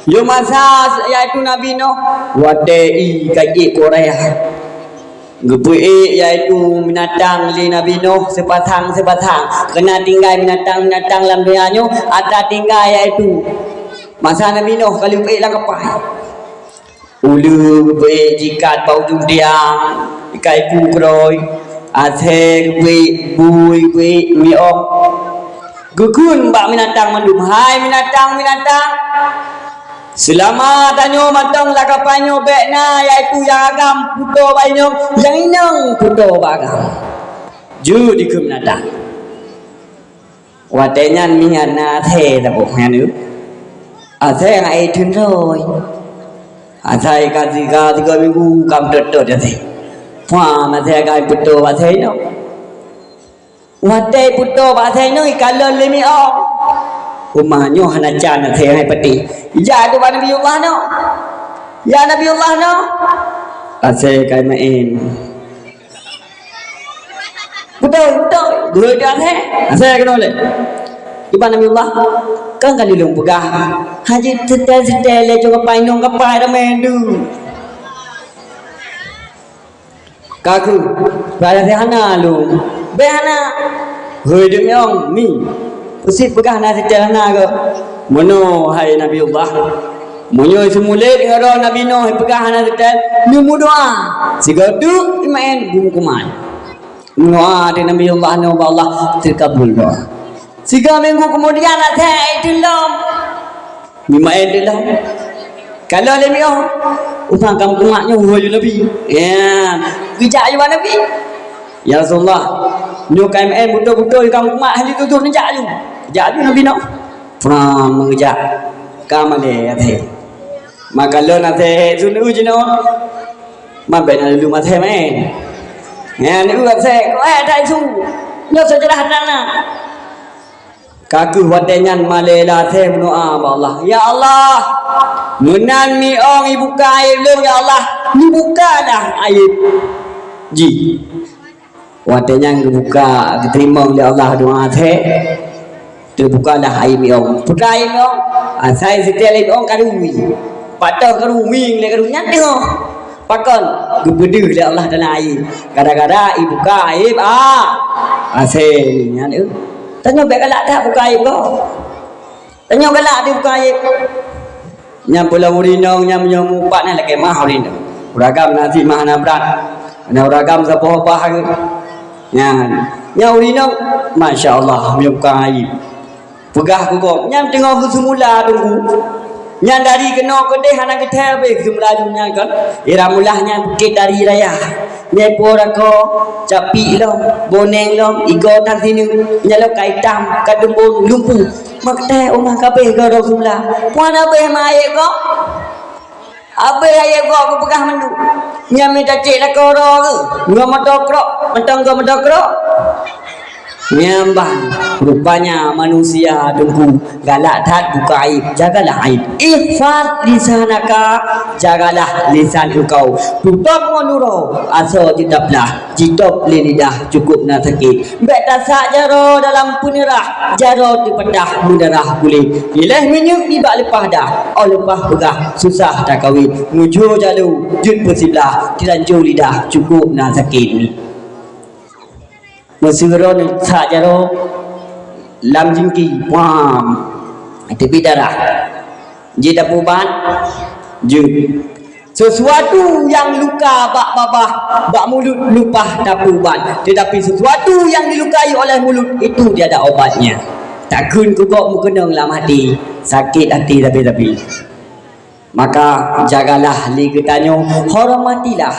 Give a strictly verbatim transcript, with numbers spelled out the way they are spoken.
Yôh masa yaitu Nabi Nuh, watée ié ka ék keu raya. Geupeuék yaitu binatang lé Nabi Nuh seupasang-seupasang. Keunan tinggai binatang-binatang lam donya nyoe, atra tinggai yaitu masa Nabi Nuh ka lheueh ék lam kapai. Uleue geupeuék jikat bak ujong tiang, ikai pu keudroe, asée geupeuék, bui geupeuék, miong. Geukheun bak binatang mandum, "Hai binatang-binatang, seulama tanyoe mantong lam kapai nyoe bék na, yaitu nyang agam putôh bak inong, nyang inong putôh bak agam." Jeuet dikheun binatang. Watée nyan miet na asée saboh nyan eu. Asée ngon aé teun lôi. Asai ka tiga, tiga minggu ka meutot-tot asée. Pah, asée ka putôh bak asée nyoe. Watée putôh bak asée nyoe, ikalon lé miong. Uma nyoe hana can asée hai pati. Ijak tu bak Nabiullah nyoe. "Ya Nabiullah nyoe." Asée ka maén. "Beutôi, beutôi. Gurée teuh asée." Asée keunoe lé. Iban Nabiullah, "Kan ka lôn peugah, hana jeuet seutée-seutée lé, cok kapai nong kapai ramé deuh." "Ka kheueh, peue asée hana lôn?" "Bék hana." "Hôi deumiong, mi. Peue sit peugah na seutée hana keu?" "Meunoe hai Nabiullah. Meunyoe seumuléh ngon droe Nabi Nuh peugah hana seutée, neumeudoá. Sigoe teuk imaén bumeukumat." Meudoá di Nabiullah Nuh bak Allah, teukabul doá. Sigoe minggu keumudian, asée teulom. Mimaén teulom. Kalon lé miong, "Uma ka meukumat nyoe, wahai Nabi." Ya, geujak aju bak Nabi. "Ya Rasulullah, nyoe ka imaén beutôi-beutôi ka meukumat, hana tujoh neujak aju." Geujak aju Nabi Nuh. Pram meujak. Ka malée asée. Maka lôn asée sun eu jinoe. Mabék na lôn asée maén. Nyan eu asée, kok eh that su. Nyoe seujarah tanah. Ka kheueh watée nyan malée lam asée meudoá bak Allah, "Ya Allah, meunan miong ibuka aéb lôn, ya Allah, neubukalah aéb jih." Watée nyan geubuka, geuteurimong lé Allah doá asée, teubukalah aéb miong. Peue ka aéb miong? Asai seutée lé miong karu. Pat toh karu, mieng lé karu, nyan teungoh. Pakon? Geupeudeuh lé Allah Taala aéb. Gara-gara ibuka aéb, ah, asée nyan, eh. Tanyoe bék galak that buka aéb gob. Tanyoe galak dibuka aéb. Nyang pulang ureueng inong, nyang meunyoe mupat nyan lakée mah ureueng inong. Ureueng agam na sit mah hana brat. Na ureueng agam saboh bah geuh. Nyan, nyang ureueng inong, masya Allah, meunyoe buka aéb. Peugah keu gob, nyan teungoh geuseumula teungku. Nyan dari keunoe keudeh hana geuthée habéh geuseumula jih nyan kan. Ira mulah nyan bukét tari raya. Nyan po rako, capi lom, boneng lom, igo tan sineuk. Nyan lom ka itam, ka teumbon, lumpu. Mak tée uma kabéh gob Rasulullah. Puan habéh ma aéb gob. Habéh aéb gob geupeugah mandum. Nyan mita cék lakoe droe geuh. Ngon moto krok, mantong ngon moto krok. Nyan ban, rupanya manusia teungku galak that buka aéb. Jagalah aéb. Ihfaz lisanaka, jagalah lisan engkau. Tutôb ngon uroe, asoe jeuet taplah. Jitôb lé lidah cukôp na sakét. Bék tasak jaroe dalam peuneurah, jaroe teupeutah meudarah kulét. Piléh minyeuk nibak leupah dah, óh leupah peugah susah takawiet. Meujue jaloe jeuet peusiblah, teulanjô lidah cukôp na sakét. Meuseuroe neusak jaroe lam jingki, puam, teubiet darah. Jeuet tapeuubat, jeuet. Sesuatu nyang luka bak babah, bak mulut leupah tapeuubat. Tetapi sesuatu nyang dilukai oleh mulut, itu tiada obatnya. Takheun keu gob meukeunong lam até, sakét até sabe-sabe. Maka jagalah lé geutanyoe, hormatilah